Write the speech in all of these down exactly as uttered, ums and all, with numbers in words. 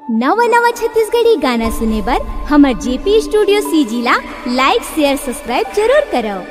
नवा नवा छत्तीसगढ़ी गाना सुने बर हमर जेपी स्टूडियो सीजी ला like, share, subscribe जरूर करव।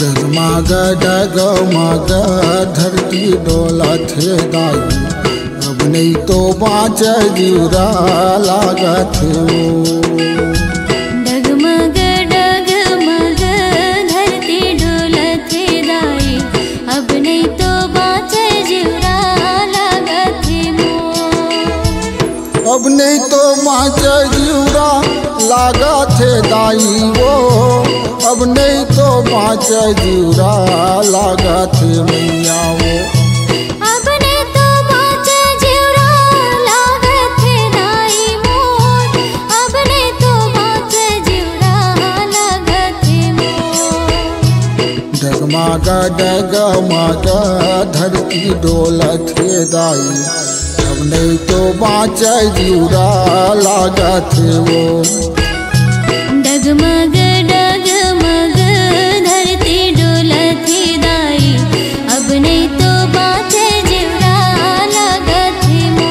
डगमग डगमग धरती डोलत हे दाई, अब नइ तो बाँचे जिउरा लागत हे ओ। डगमग डगमग धरती डोलत हे दाई, अब नइ तो बाँचे जिउरा लागत हे मोर। अब नइ तो बाँचे जिउरा लागत हे दाई ओ, अब नइ तो बाँचे जिउरा लागत हे मइया ओ। अब नइ तो बाँचे जिउरा लागत हे दाई मोर, अब नइ तो बाँचे जिउरा लागत हे मोर। डगमग डगमग धरती डोलत हे दाई, अब नइ तो बाँचे जिउरा लागत हे ओ। डगमग डगमग धरती डोलत हे दाई, अब नइ तो बाँचे जिउरा लागत हे मोर।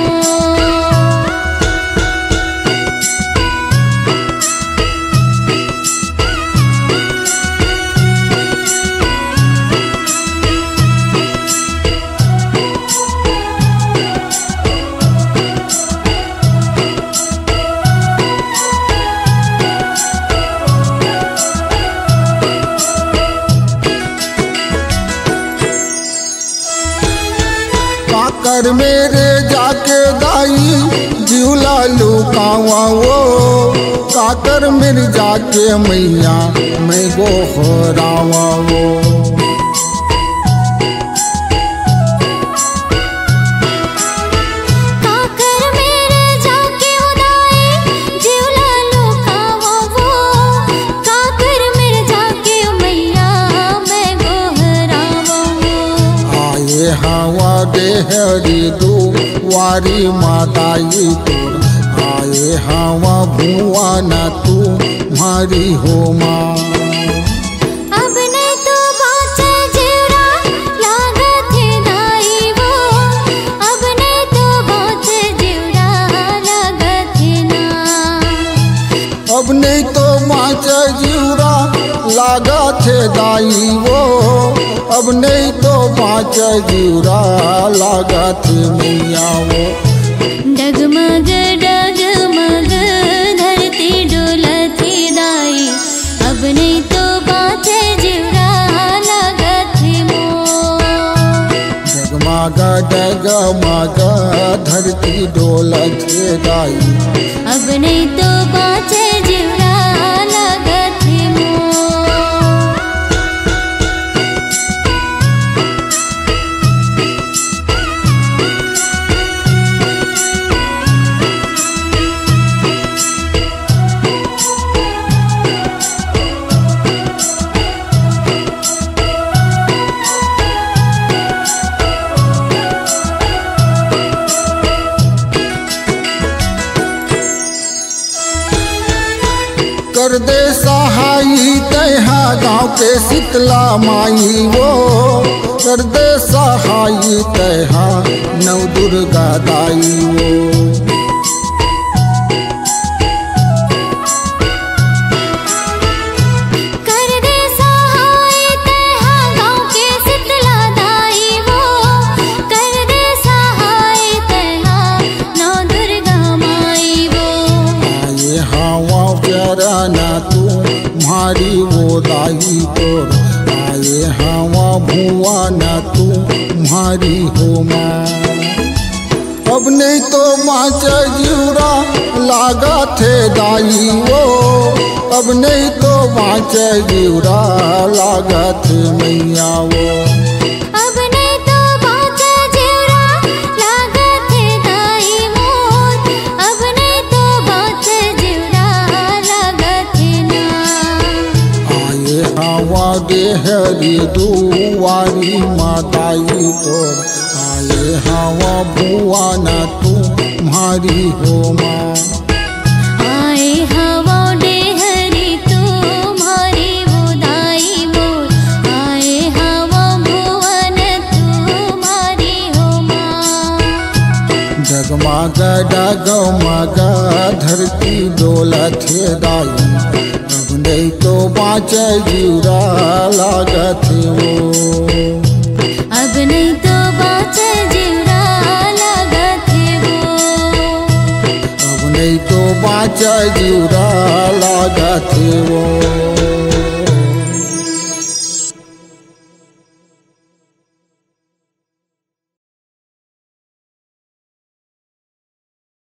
काकर मेरे जाके दाई जिउला लुकावा ओ, काकर मेरे जाके मइया मैं गोहरावा ओ। काकर मेरे जाके ओ दाई जिउला लुकावा ओ, काकर मेरे जाके ओ मइया मैं गोहरावा ओ। आए हवा डेहरी दुवारी माँ दाई तोर, आए हवा भुवन तुम्हारी हो माँ। अब नइ तो बाँचे जिउरा लागत हे दाई वो, अब नइ तो बाँचे जिउरा लागत हे ना। अब नइ तो बाँचे जिउरा लागत हे दाई वो, अब नइ तो बाँचे जिउरा लागत हे मइया वो। डगमग डगमग धरती डोलत हे दाई, अब नइ तो बाँचे जिउरा लागत हे मोर। डगमग डगमग धरती डोलत हे दाई, अब नइ तो बाँचे जिउरा लागत हे मोर। कर दे सहाई तैहा गाँव के शीतला माई वो, कर दे सहाई तैहा नव दुर्गा दाई वो। कर दे सहाय तैहा गाँव के शीतला दाई वो, कर दे सहाय तैहा नौ दुर्गा माई वो। आए हवा चरण तुम्हारी वो दाई तोर, आए हवा भुवन तुम्हारी हो माँ। अब नइ तो बाँचे जिउरा लागत हे दाई वो, अब नइ तो बाँचे जिउरा लागत हे मइया वो। अब नइ तो बाँचे जिउरा लागत हे दाई मोर, अब नइ तो बाँचे जिउरा लागत डेहरी दुआरी मा दाई तोर, आए हवा भुवन तुम्हारी हो माँ। आए हवा डेहरी तुम्हारी हो दाई मोर, आए हवा भुवन तुम्हारी हो माँ। डगमग डगमग धरती डोलथे दाई, अब नहीं तो बाँचे जिउरा लागथे वो। अब नहीं तो बाँचे जिउरा लागथे वो। अब नहीं तो बाँचे जिउरा लागथे वो।